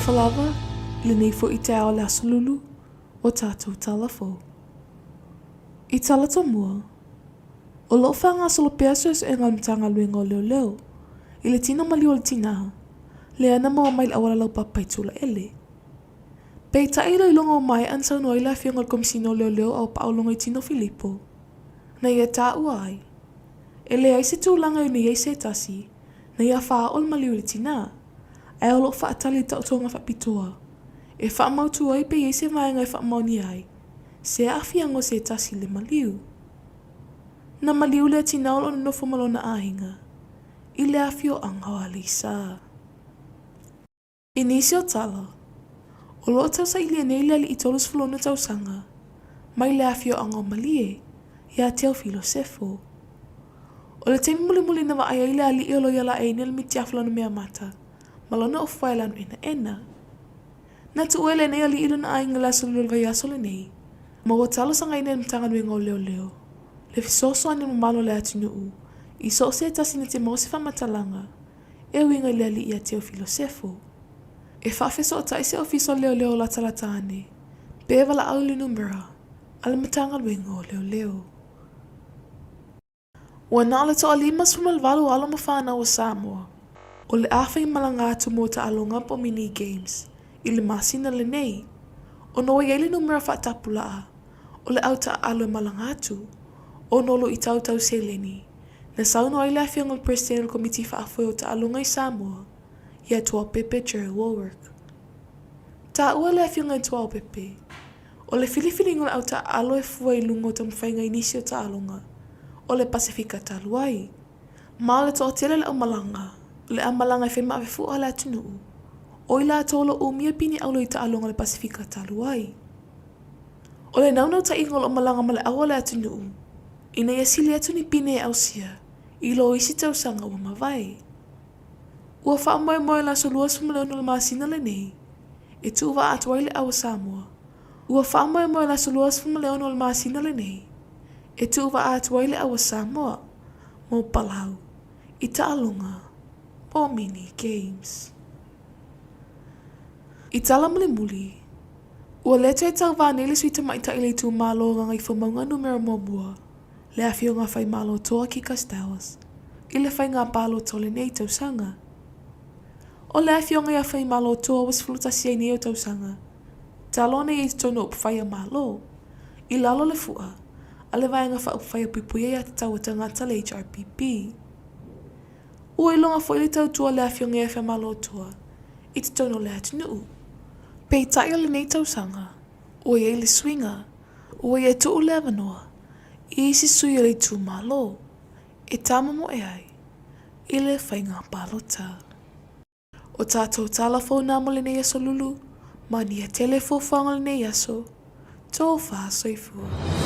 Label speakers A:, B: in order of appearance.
A: Alofa lava i lenei foi taeao o le Aso Lulu o tatou tala fou. I tala tomua, o lo o faagasolo pea suesuega a le Matagaluega o Leoleo i le tino maliu o le tinā lea na maua mai i le auala laupapa i Tulaele. Peitai i iloiloga ua maea na saunoa ai le Afioga i le Komisina o Leoleo Auapaau Logoitino Filipo, na ia taua ai, e leai se tulaga e nei ai se tasi na ia faaoo le maliu i le tinā, ae o lo o faatali le taotoga faapitoa e faamautu ai pe i ai se vaega e faamaonia ai se aafiaga o se tasi i le maliu. Na maliu lea tinā o lo o nonofo ma lona aiga i le afioaga o Aleisa. I nisi o tala, o lo o tausailia nei le alii 36 tausaga mai le afioaga o Malie iā Teofilo Sefo. O le taimi mulimuli na vaai ai le alii o lo o ia laeina le mitiafa lona meamata ma lona ofuae lanu enaena. Na tuua e lenei alii lona aiga i le aso Lua o le vaiaso lenei ma ua talosagaina e le Matagaluega o Leoleo le fesoasoani o le mamalu o le atunuu i so o se tasi na te maua se faamatalaga e uiga i le alii ia Teofilo Sefo. E faafesootai se ofisa o leoleo o latalata ane pe valaau i le numera a le Matagaluega o Leoleo. Ua na o le toa 58 alo ma fanau o Samoa o le a faimalaga atu mo taaloga po o mini games i le masina lenei ona ua i ai le numera faatapulaa o le au taaalo e malaga atu ona o luitau tau seleni na saunoa ai le Afioga i le Peresetene o le Komiti Faafoe o Taaloga i Samoa, iā Tuaopepe Jerry Wallwork. Taua le Afioga i Tuaopepe, o le filifiliga o le au taaalo e fua i luga o taumafaiga i nisi o taaloga o le Pasefika talu ai, ma o le toatele o le aumalaga o le a malaga e fai ma avefua a le atunuu, o i latou o lo o umia pine auro i taaloga o le Pasefika talu ai. O le naunautaiga o lo o malaga ma le au a le atunuu, ina ia sili atu ni pine e ausia i lo isi tausaga ua mavae. Ua faamoemoe le aso 26 o le masina lenei e tuuvaa atu ai le au a Samoa. Ua faamoemoe le aso 26 o le masina lenei e tuuvaa atu ai le au a Samoa mo Palau i taaloga o Mini Games. I tala mulimuli, ua le toe tauva nei le sui tamaitai le itumalo o Gagaifomauga Numera Muamua, le Afioga Faimalotoa Kika Stowers, i le faiga palota o lenei tausaga. O le Afioga ia Faimalotoa ua 11 ai nei o tausaga, talo ana ia i totonu o upufai a Malo, i lalo o le fua a le Vaega Faaupufai a Puipuia Ia Tatau a Tagata le HRPP. Ua iloga foi le tautua a le Afioga ia Faimalotoa i totonu o le atunuu. Peitai o lenei tausaga, ua i ai le suiga, ua ia tuu le avanoa i isi sui o le itumalo e tāmomoe ai i le faiga palota. O tātou tala fou nā mo lenei aso lulu, manuia tele fuafuaga o lenei aso, tō whā soifua.